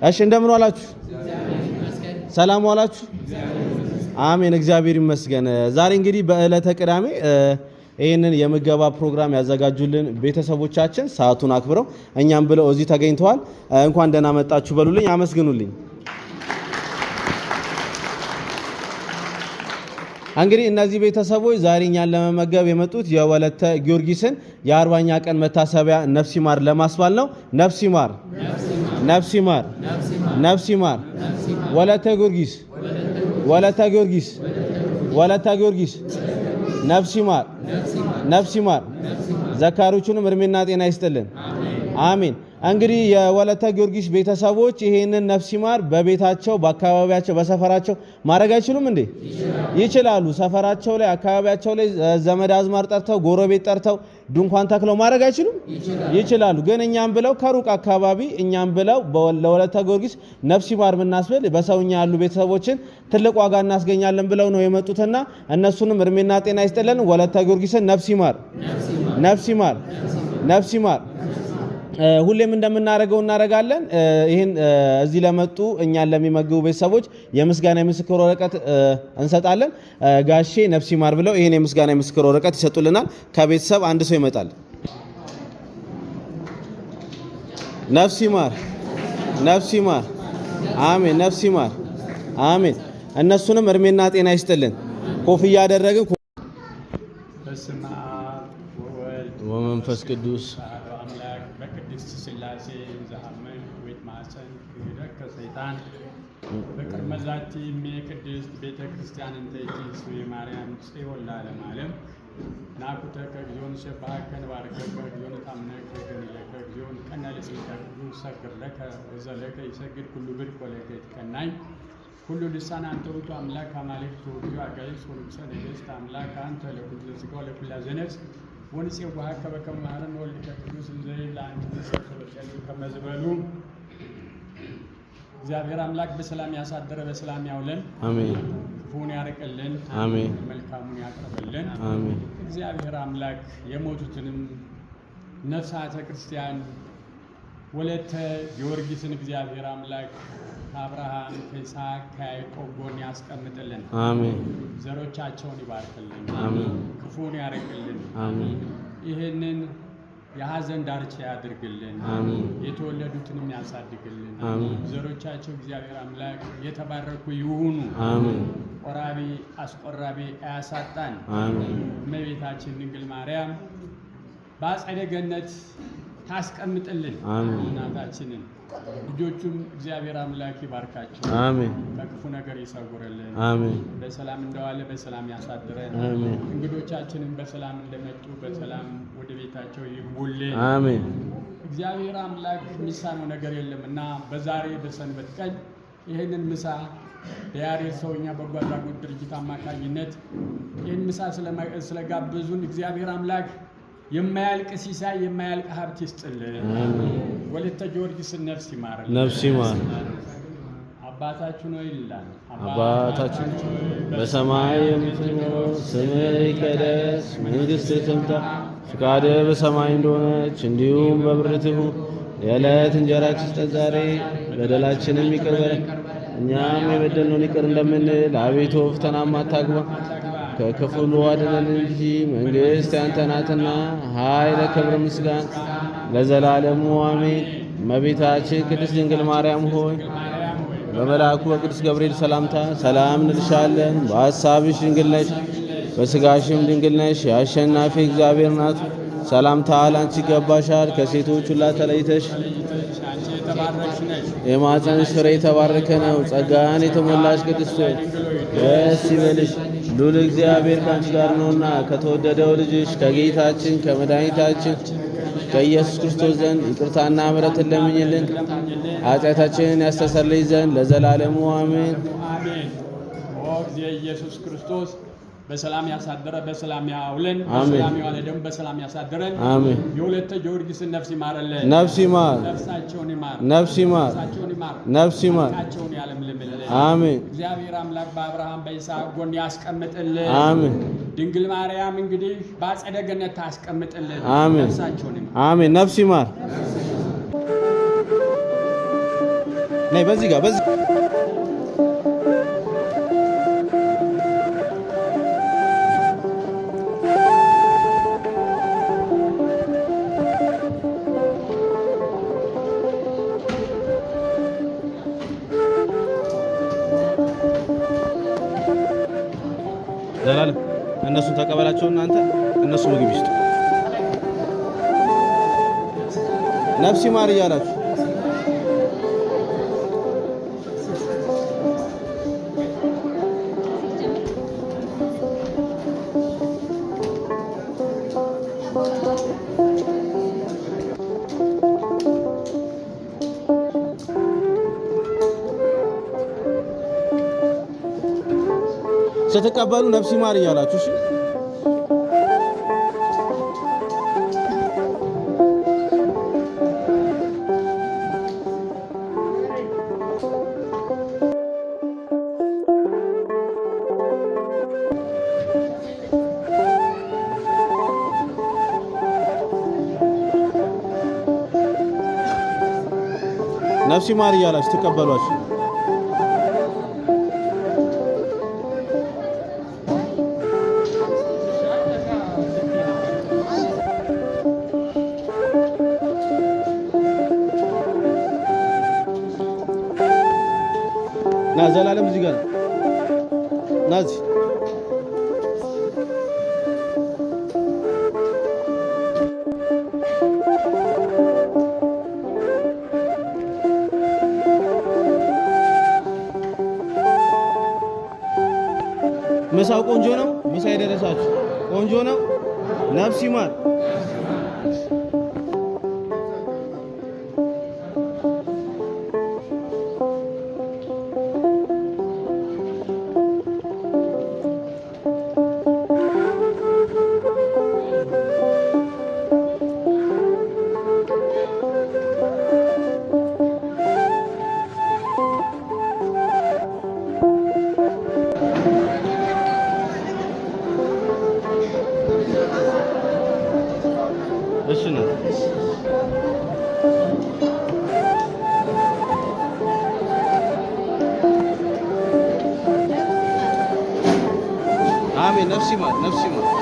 እሺ እንደምን ዋላችሁ? ሰላም ዋላችሁ? አሜን፣ እግዚአብሔር ይመስገን። ዛሬ እንግዲህ በዕለተ ቅዳሜ ይህንን የምገባ ፕሮግራም ያዘጋጁልን ቤተሰቦቻችን ሰዓቱን አክብረው እኛም ብለው እዚህ ተገኝተዋል። እንኳን ደህና መጣችሁ በሉልኝ፣ አመስግኑልኝ። እንግዲህ እነዚህ ቤተሰቦች ዛሬ እኛን ለመመገብ የመጡት የወለተ ጊዮርጊስን የ40ኛ ቀን መታሰቢያ ነፍስ ይማር ለማስባል ነው። ነፍስ ይማር፣ ነፍስ ይማር፣ ነፍስ ይማር። ወለተ ጊዮርጊስ፣ ወለተ ጊዮርጊስ፣ ወለተ ጊዮርጊስ፣ ነፍስ ይማር፣ ነፍስ ይማር። ዘካሪዎቹንም እድሜና ጤና ይስጥልን። አሜን። እንግዲህ የወለተ ጊዮርጊስ ቤተሰቦች ይሄንን ነፍስ ይማር በቤታቸው፣ በአካባቢያቸው፣ በሰፈራቸው ማድረግ አይችሉም እንዴ? ይችላሉ። ሰፈራቸው ላይ፣ አካባቢያቸው ላይ ዘመድ አዝማር ጠርተው፣ ጎረቤት ጠርተው፣ ድንኳን ተክለው ማድረግ አይችሉም? ይችላሉ። ግን እኛም ብለው ከሩቅ አካባቢ እኛም ብለው ለወለተ ጊዮርጊስ ነፍስ ይማር ብናስብል በሰውኛ ያሉ ቤተሰቦችን ትልቅ ዋጋ እናስገኛለን ብለው ነው የመጡትና እነሱንም እድሜና ጤና ይስጥልን። ወለተ ጊዮርጊስን ነፍስ ይማር፣ ነፍስ ይማር፣ ነፍስ ይማር። ሁሌም እንደምናደርገው እናደርጋለን። ይህን እዚህ ለመጡ እኛን ለሚመግቡ ቤተሰቦች የምስጋና የምስክር ወረቀት እንሰጣለን። ጋሼ ነፍስ ይማር ብለው ይህን የምስጋና የምስክር ወረቀት ይሰጡልናል። ከቤተሰብ አንድ ሰው ይመጣል። ነፍስ ይማር፣ ነፍስ ይማር፣ አሜን። ነፍስ ይማር፣ አሜን። እነሱንም እድሜና ጤና ይስጥልን። ኮፍያ ያደረግን በስመ አብ ወወልድ ወመንፈስ ቅዱስ አሐዱ አምላክ በቅድስት ሥላሴ ዘአምን ወይትማፀን ክህደከ ሰይጣን በቅድመ ዛቲ እሜ ቅድስት ቤተ ክርስቲያን እንተ ይእቲ ማርያም ጽዮን ለዓለመ ዓለም ናኩተከ እግዚኦ ንሴብሐከ ንባርከከ እግዚኦ ንታምነከ ገኒለከ እግዚኦ ንቀና ለስምከ ቅዱስ ሰግር ለከ ወዘለከ ይሰግድ ኩሉ ብድቅ ወለከ ይትቀናይ ኩሉ ልሳን አንተ ውእቱ አምላክ አማልክት ውእቱ አጋዕዝት ወንጉሠ ነገሥት አምላክ አንተ ለኩሉ ዘሥጋ ወለኩሉ ዘነፍስ ወንፄውዐከ በከመ መሐረነ ወልድከ ቅዱስ እንዘ ይብል አንተ ተሰብሰበ ከመ ዝበሉ። እግዚአብሔር አምላክ በሰላም ያሳደረ በሰላም ያውለን፣ አሜን፣ ክፉን ያርቅልን፣ አሜን፣ መልካሙን ያቅርብልን። አሜን፣ እግዚአብሔር አምላክ የሞቱትንም ነፍሳተ ክርስቲያን ወለተ ጊዮርጊስን እግዚአብሔር አምላክ ከአብርሃም ከይስሐቅ ከያዕቆብ ጎን ያስቀምጥልን። አሜን፣ ዘሮቻቸውን ይባርክልን፣ አሜን፣ ክፉን ያርቅልን። አሜን፣ ይህንን የሐዘን ዳርቻ ያድርግልን። አሜን፣ የተወለዱትንም ያሳድግልን። አሜን፣ ዘሮቻቸው እግዚአብሔር አምላክ የተባረኩ ይሁኑ። አሜን፣ ቆራቢ አስቆራቢ አያሳጣን። አሜን፣ እመቤታችን ድንግል ማርያም በአጸደ ገነት ታስቀምጥልን አሜን። እናታችንን። ልጆቹም እግዚአብሔር አምላክ ይባርካቸው፣ አሜን፣ ከክፉ ነገር ይሰውርልን። አሜን፣ በሰላም እንደዋለ በሰላም ያሳድረን። አሜን፣ እንግዶቻችንም በሰላም እንደመጡ በሰላም ወደ ቤታቸው ይግቡልን። አሜን፣ እግዚአብሔር አምላክ የሚሳነው ነገር የለም እና በዛሬ በሰንበት ቀን ይህንን ምሳ በያሬድ ሰውኛ በጎ አድራጎት ድርጅት አማካኝነት ይህን ምሳ ስለጋበዙን እግዚአብሔር አምላክ የማያልቅ ሲሳይ የማያልቅ ሀብት ይስጥልን። ወለተ ጊዮርጊስን ነፍስ ይማርልን። ነፍስ ይማር። አባታችን ሆይ ይላል። አባታችን በሰማይ የምትኖር ስምህ ይቀደስ፣ መንግሥትህ ትምጣ፣ ፍቃድህ በሰማይ እንደሆነች እንዲሁም በምድር ትሁን። የዕለት እንጀራችንን ስጠን ዛሬ፣ በደላችንም ይቅር በለን እኛም የበደልነውን ይቅር እንደምንል፣ አቤቱ ፈተናም አታግባን ከክፉ ሁሉ አድነን እንጂ መንግሥት ያንተ ናትና፣ ኃይል፣ ክብር፣ ምስጋና ለዘላለሙ አሜን። እመቤታችን ቅድስት ድንግል ማርያም ሆይ በመልአኩ በቅዱስ ገብርኤል ሰላምታ ሰላም እንልሻለን። በሐሳብሽ ድንግል ነሽ፣ በሥጋሽም ድንግል ነሽ። የአሸናፊ እግዚአብሔር ናት። ሰላምታ ላንቺ ይገባሻል። ከሴቶች ሁላ ተለይተሽ አንቺ የተባረክሽ ነሽ። የማኅፀንሽ ፍሬ የተባረከ ነው። ጸጋን የተሞላሽ ቅድስት ሆይ ደስ ይበልሽ፣ ልዑል እግዚአብሔር ከአንቺ ጋር ነውና ከተወደደው ልጅሽ ከጌታችን ከመድኃኒታችን ከኢየሱስ ክርስቶስ ዘንድ ይቅርታና ምሕረትን ለምኝልን ኃጢአታችንን ያስተሰርይ ዘንድ ለዘላለሙ አሜን። አሜን። ኦ ጊዜ ኢየሱስ ክርስቶስ በሰላም ያሳደረ በሰላም ያውለን፣ አሜን። በሰላም የዋለ ደግሞ በሰላም ያሳደረን። አሜን። የወለተ ጊዮርጊስን ነፍስ ይማርልን። ነፍስ ይማር፣ ነፍሳቸውን ይማር፣ ነፍስ ይማር፣ ነፍሳቸውን ይማር፣ ነፍስ ይማር። መልካቸውን ያለምልምልን። አሜን፣ እግዚአብሔር አምላክ በአብርሃም በይስሐቅ ጎን ያስቀምጥልን። አሜን፣ ድንግል ማርያም እንግዲህ በአጸደ ገነት ታስቀምጥልን። አሜን፣ ነፍሳቸውን ይማር። አሜን። ነፍስ ይማር። ነይ በዚህ ጋር በዚህ ዘላለም እነሱን ተቀበላቸው። እናንተ እነሱ ምግብ ይስጡ። ነፍሲ ማር እያላችሁ ስትቀበሉ ነፍሲ ማር እያላችሁ እሺ። ነፍሲ ማር እያላችሁ ትቀበሏችሁ። ና ዘላለም እዚህ ጋር ና እዚህ ምሳው ቆንጆ ነው። ምሳ የደረሳችሁ ቆንጆ ነው። ነፍስ ይማር። እሺ ነው። አሜን። ነፍስ ይማር፣ ነፍስ ይማር።